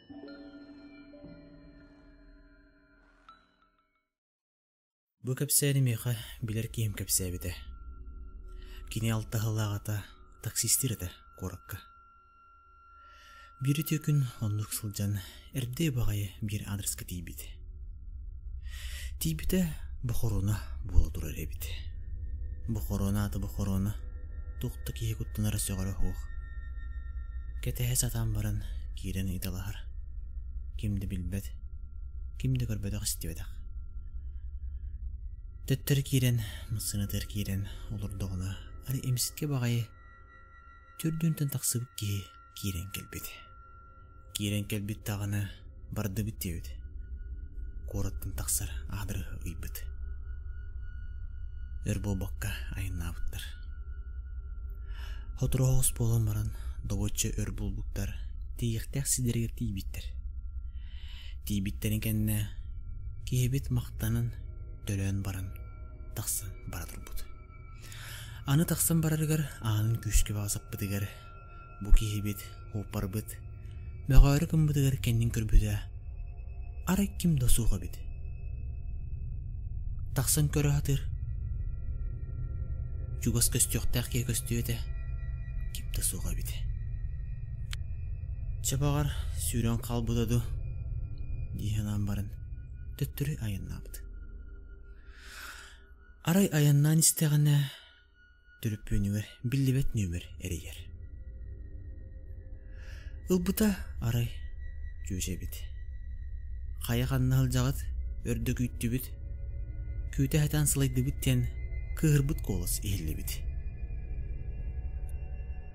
Бу кэпсээни миэхэ билэр киһим кэпсээбитэ. Кини алтыһалааҕыта таксистыыр этэ куоракка. Биир үтүө күн оннук сылдьан эрдэ баҕайы биир аадырыска тиийбит. Тиийбитэ бохоруона буола турар эбит. Бохоруона аата бохоруона, туох да киһи куттанара сөҕөрө суох. Кэтэһэ сатаан баран киирэн ыйыталаһар. Ким да билбэт, ким да көрбөтөх-истибэтэх. Төттөрү киирэн, массыынатыгар киирэн олордоҕуна, арай эмискэ баҕайы төрдүнтэн тахсыбыт киһи киирэн кэлбит. Киирэн кэлбит даҕаны бардыбыт диэбит. Куораттан тахсар аадырыһы ыйбыт. Өр буолбакка айаннаабыттар. Сотору оҕус буолан баран добуочча өр булбуттар, тиийиэхтээх сирдэригэр тиийбиттэр. Тиийбиттэрин кэннэ киһибит махтанан төлөөн баран тахсан бара турбут. Аны тахсан барарыгар аанын күүскэ баҕасаппытыгар бу киһибит, уоппарбыт, мөҕөөрү гыммытыгар кэннин көрбүтэ, арай ким да суох эбит. Тахсан көрө сатыыр. Чугас көстүөхтээх киһи көстүө этэ, ким да суох эбит. Чэ баҕар, сүүрэн хаалбыта дуу дии санаан баран, төттөрү айаннаабыт. Арай айаннаан истэҕинэ, төлөпүөнүгэр биллибэт нүөмэр эрийэр. Ылбыта арай чүөчэ эбит. Хайа ханна сылдьаҕыт, өрдө күүттүбүт, күүтэ сатаан сылайдыбыт диэн кыыһырбыт куолас иһиллибит.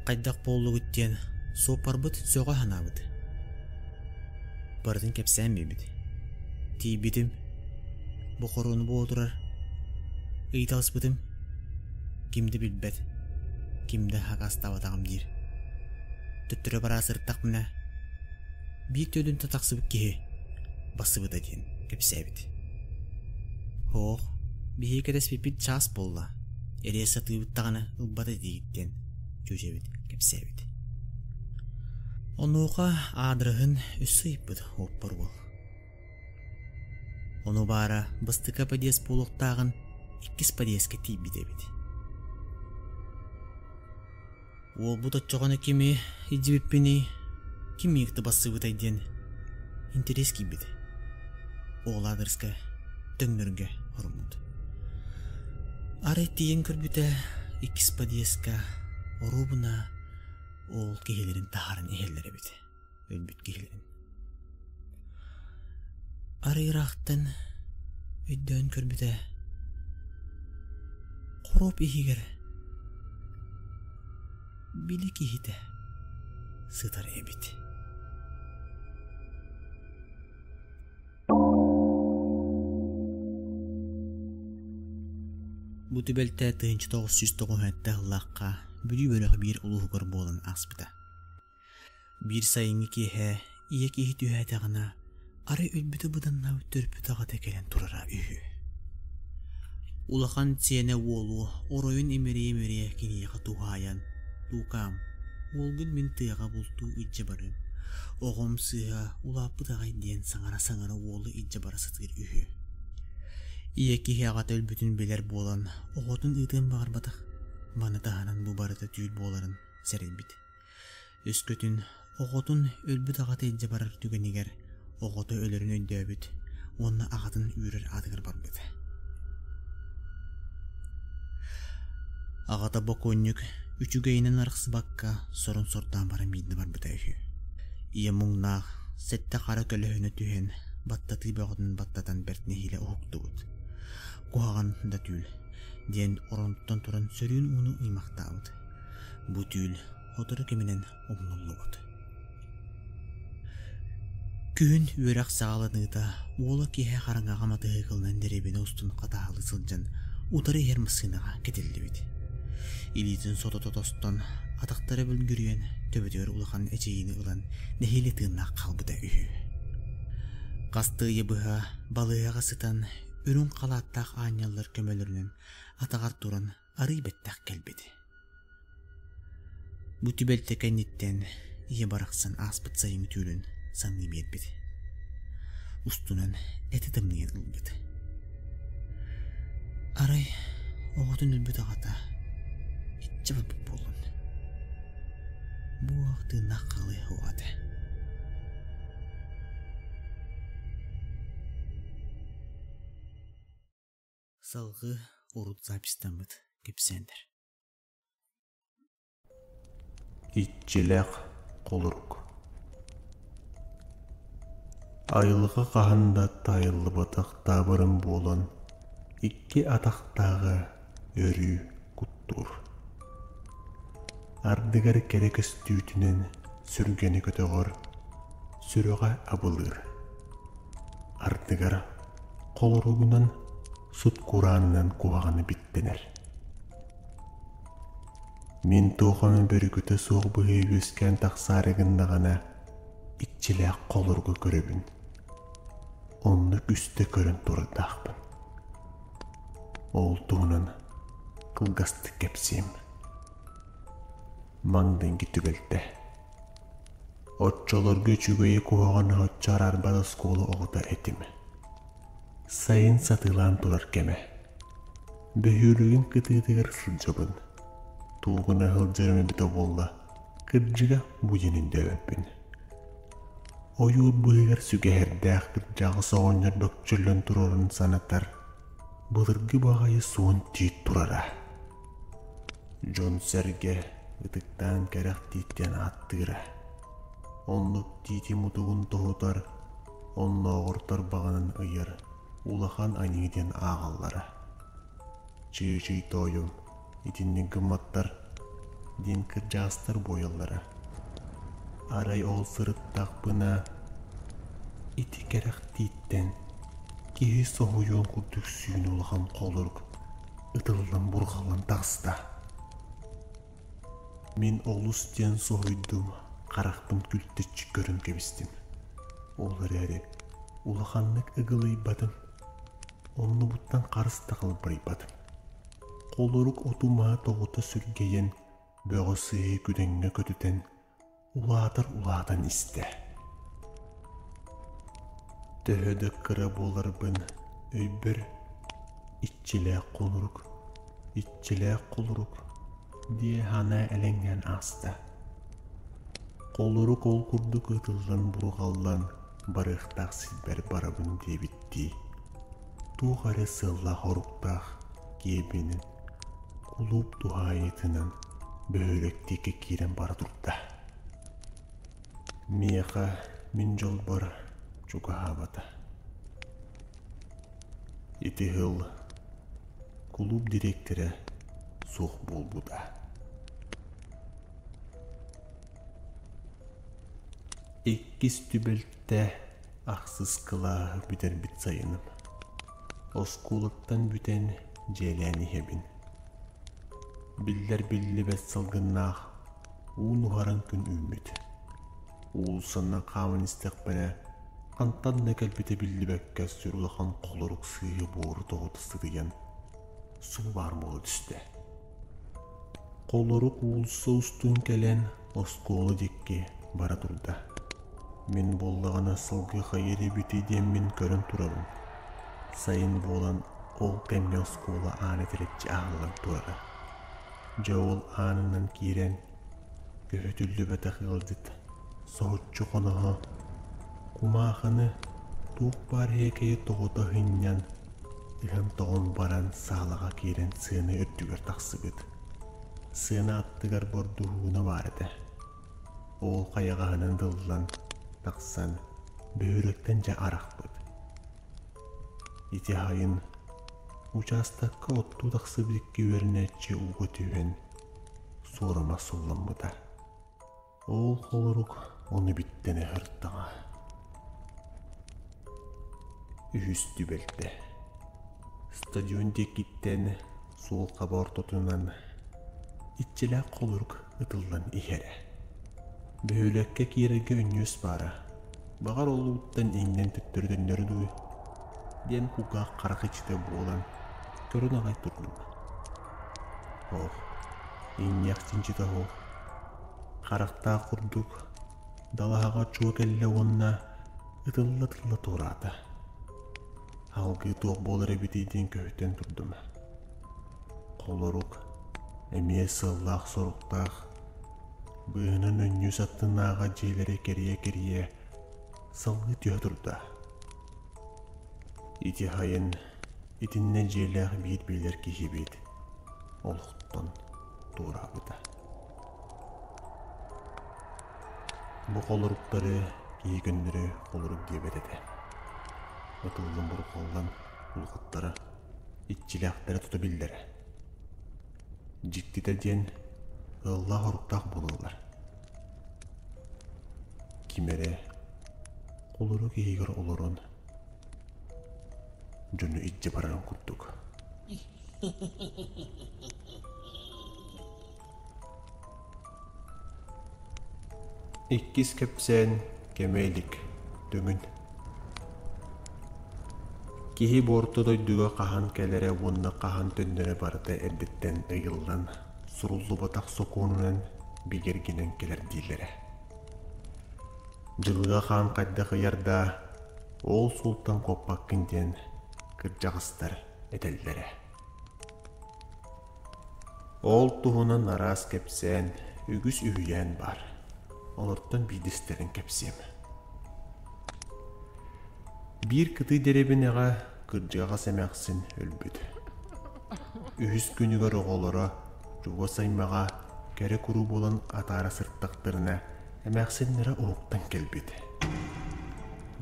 Хайдах буоллугут диэн суоппарбыт сөҕө санаабыт. Барытын кэпсээн биэрбит. Тиийбитим, бу хоруону буола турар. Ыйыталаспытым, ким да билбэт, ким да хакаастаабатаҕым диир. Төттөрү бараа сырыттахпына, биир төрдүнтэн тахсыбыт киһи бассыбыта диэн кэпсээбит. Һоох, биһиги кэтэспиппит чаас буолла, эриэ сатыыбыт даҕаны ылбата диигит диэн чүөчэбит кэпсээбит. Онуоха аадырыһын өссө ыйыппыт уоппар уол. Ону баара бастакы подъезд буолуохтааҕын иккис подъезка тиийбит эбит. Уолбут оччоҕуна кими илдьибиппиний, ким миигин бассыбытай диэн интэриэс киирбит. Уол аадырыска төҥнөргө хоруммут. Арай тиийэн көрбүтэ иккис подъезка оруобуна ол киһилэрин таһааран иһэллэр эбит, өлбүт киһилэрин. Арай ыраахтан өйдөөн көрбүтэ хоруоп иһигэр били киһитэ сытар эбит. Бу түбэлтэ 1997 сыллаахха Бүлүү бөлөх биир улууһугар буолан ааспыта. Биир сайыҥҥы киэһэ ийэ киһи түһээтэҕинэ, арай өлбүтэ быданнаабыт төрөппүт аҕата кэлэн турара үһү. Улахан сиэнэ уолу оройун имэрийэ-имэрийэ киниэхэ туһаайан, «Лукаам, уолгун мин тыаҕа бултуу илдьэ барыам, оҕом сыыһа улааппыт аҕай» диэн саҥара-саҥара уолу илдьэ бара сатыыр үһү. Ийэ киһи аҕата өлбүтүн билэр буолан, оҕотун ыытыан баҕарбатах, маны таһынан бу барыта түүл буоларын сэрэйбит. Өскөтүн оҕотун өлбүт аҕата илдьэ барар түгэнигэр оҕото өлөрүн өйдөөбүт уонна аҕатын үүрэр аатыгар барбыт. Аҕата бокуонньук үчүгэйинэн арахсыбакка сорун сордоон баран биирдэ барбыта үһү. Ийэ муҥнаах сэттэ хара көлөһүнэ түһэн баттатыы бөҕөтүн баттатан бэрт нэһиилэ уһуктубут. Куһаҕан да түүл диэн оронтон туран сөрүүн ууну ыймахтаабыт. Бу түүл сотору кэминэн умнуллубут. Күһүн үөрэх саҕаланыыта уола киэһэ хараҥаҕа матаһыыкылынан дэриэбинэ устун хатааһылыы сылдьан утары иһэр массыынаҕа кэтиллибит. Илиитин сотото тостон, атахтара бүлгүрүйэн, төбөтүгэр улахан эчэйиини ылан нэһиилэ тыыннаах хаалбыта үһү. Хас да ыйы быһа балыыһаҕа сытан үрүҥ халааттаах аанньаллар көмөлөрүнэн атаҕар туран арыый бэттэх кэлбит. Бу түбэлтэ кэнниттэн ийэ барахсан ааспыт сайыҥҥы түүлүн саныы биэрбит. Устунан этэ тымныйан ылбыт. Арай оҕотун өлбүт аҕата иччи барбыт буоллун. Бу уох тыыннаах хаалыа суоҕа этэ. Салгыы урут записьтаммыт кэпсээннэр. Иччилээх холорук Айылҕа хаһан да таайыллыбатах таабырын буолан икки атахтааҕы өрүү куттуур. Ардыгар кэрэ көстүүтүнэн сүргэни көтөҕөр, сүрэҕэ абылыыр. Ардыгар холоругунан сут кураанынан куһаҕаны биттэнэр. Мин туох эмэ бөрүкүтэ суох быһыы үөскээн тахсаары гыннаҕына, иччилээх холоругу көрөбүн. Оннук үстэ көрөн турардаахпын. Ол туһунан кылгастык кэпсиэм. Маҥнайгы түбэлтэ. Оччолорго үчүгэйи куһаҕаны оччо араарбат оскуола оҕото этим. Сайын сатыылаан турар кэмэ. Бөһүөлэгим кытыытыгар сылдьабын. Тугуна сылдьарым эбитэ буолла, кырдьыга бу диэн өйдөөбөппүн. Ойуур быыһыгар сүгэһэрдээх кырдьаҕас оҕонньор бөкчөллөн турарын санатар, былыргы баҕайы суон тиит турара. Дьон-сэргэ ытыктаан кэрэх тииттэн ааттыыра. Оннук тиити мутугун тоһутар, оннооҕор тарбаҕынан ыйар улахан аньыы диэн ааҕаллара. Чыычый тоойум, итинник гымматтар диэн кырдьаҕастар буойаллара. Арай ол сырыттахпына ити кэрэх тииттэн киһи соһуйуон курдук сүүнэ улахан холорук ытыллан бурҕаллан таҕыста. Мин олус диэн соһуйдум, харахпын күлтэччи көрөн кэбистим. Ол эрээри улаханнык ыгылыйбатым, оннубуттан харыс да халбарыйбатым. Холорук оту-маһы тоҕута сүргэйэн, бөҕө сыыһы күдэҥҥэ көтүтэн, улаатар улаатан истэ. Төһө да кыра буоларбын өйбөр иччилээх холорук, иччилээх холорук диэ санаа элэҥнээн ааста. Холорук ол курдук ытыллан-бурҕаллан барыахтаах сирбэр барабын диэбиттии, туох эрэ сыаллаах-соруктаах киэбинэн, кулууп туһаайыытынан бөһүөлэк диэки киирэн бара турда. Миэхэ мин дьолбор чугаһаабата. Ити сыл кулууп дириэктэрэ суох буолбута. Иккис түбэлтэ ахсыс кылааһы бүтэрбит сайыным. Оскуолаттан бүтэн дьиэлээн иһэбин. Биллэр-биллибэт салгыннаах уу нуһараҥ күн үүммүт. Уулуссанан хааман истэхпинэ, хантан да кэлбитэ биллибэккэ сүр улахан холорук сыыһы буору тоҕута сытыйан, субу баар буола түстэ. Холорук уулусса устун кэлэн оскуола диэки бара турда. Мин буоллаҕына сылгы хайыыр эбитий диэммин көрөн турабын. Сайын буолан ол кэмҥэ оскуола аана тэлэччи аһыллан турара. Дьэ ол аанынан киирэн, көһүтүллүбэтэх ыалдьыт соһуччу хоноһо, кумаахыны туох баар эһиэкэйи тоҕута сынньан, ыһан-тоҕон баран саалаҕа киирэн сыана үрдүгэр тахсыбыт. Сыана аттыгар бордуһууна баар этэ. Ол хайаҕаһынан тыллан тахсан бөһүөлэктэн дьэ арахпыт. Ити аайын учаастакка оттуу тахсыбыт икки үөрэнээччи ууга түһэн суорума сулламмыта. Ол холорук ону бүттэнэ сырыттаҕа. Үһүс түбэлтэ. Стадион диэкиттэн суол хаба ортотунан иччилээх холорук ытыллан иһэрэ. Бөһүөлэккэ киирэргэ өнньүөс баара. Баҕар ол ууттан иҥнэн төттөрү төннөрө дуу диэн кулгаах харах иччитэ буолан көрөн аҕай турдум. Оох, иҥниэх чинчитэ суох. Харахтаах курдук. Далаһаҕа чуо кэллэ уонна ытылла-ытылла туораата. Алгыы туох буолар эбитий диэн көһүтэн турдум. Холорук эмиэ сыаллаах-соруктаах, быыһынан Өнньүс аттынааҕы дьиэлэри кэрийэ-кэрийэ салгыы түһэ турда. Ити сайын итиннэ дьиэлээх биир билэр киһибит олохтон туораабыта. Бу холоруктары киһи көннөрү холорук диэбэт этэ. Ытыллан-бурҕаллан улахаттара, иччилээхтэрэ тута биллэрэ. Дьиктитэ диэн ыаллаах-оруктаах буолаллар. Ким эрэ холорук иһигэр олорон дьону илдьэ барарын курдук. Иккис кэпсээн кэмэ илик, дөҥүн. Киһи бу орто дойдуга хаһан кэлэрэ уонна хаһан төннөрө барыта эрдэттэн ыйыллан, суруллубатах сокуонунан бигэргэнэн кэлэр дииллэрэ. Дьылҕа хаан хайдах ыйар да, ол суолтан куоппаккын диэн кырдьаҕастар этэллэрэ. Ол туһунан араас кэпсээн, үгүс үһүйээн баар. Олортон биирдэстэрин кэпсиэм. Биир кытыы дэриэбинэҕэ кырдьаҕас эмээхсин өлбүт. Үһүс күнүгэр оҕолоро чугас аймаҕа кэрэ куруу буолан атаара сырыттахтарына эмээхсиннэрэ уһуктан кэлбит.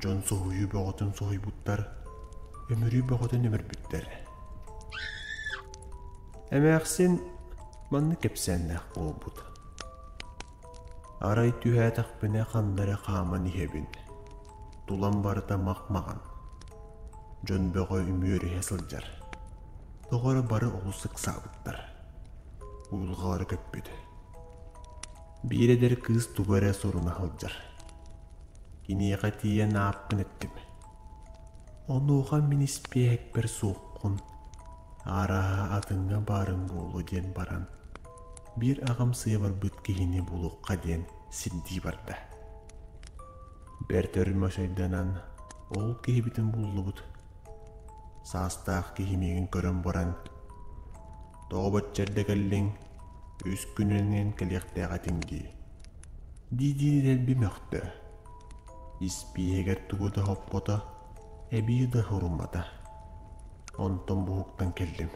Дьон соһуйуу бөҕөтүн соһуйбуттар, өмүрүү бөҕөтүн өмүрбүттэр. Эмээхсин маннык кэпсээннээх буолбут. Арай түһээтэхпинэ ханна эрэ хааман иһэбин. Тулам барыта мах-маҕан. Дьон бөҕө үмүөрүһэ сылдьар. Тоҕо эрэ бары олус ыксаабыттар. Уйулҕалара көппүт. Биир эдэр кыыс тугу эрэ суруна сылдьар. Киниэхэ тиийэн ааппын эттим. Онуоха мин испиэһэкпэр суоххун, арааһа атыҥҥа баарыҥ буолуо диэн баран, биир аҕам сыа барбыт киһини булуохха диэн сирдии барда. Бэрт өр мөсөйдөнөн ол киһибитин буллубут. Саастаах киһи миигин көрөн баран, «Тоҕо бачча эрдэ кэллиҥ, үс күнүнэн кэлиэхтээх этиҥ дии» дии-дии дэлби мөхтө. Испииһэгэр тугу да хоппото, эбии да суруммата. Онтон буһуктан кэллим.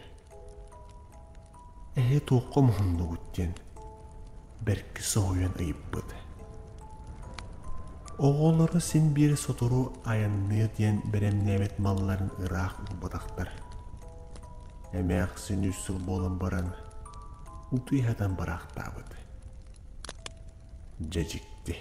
Эһи туохха муһуннугут диэн бэркэ соһуйан ыйыппыт. Оҕолоро син биир сотору айанныа диэн бэлэмнээбит малларын ыраах уурбатахтар. Эмээхсин үс сыл буолан баран утуйа сатан бараахтаабыт. Дьэ дьикти.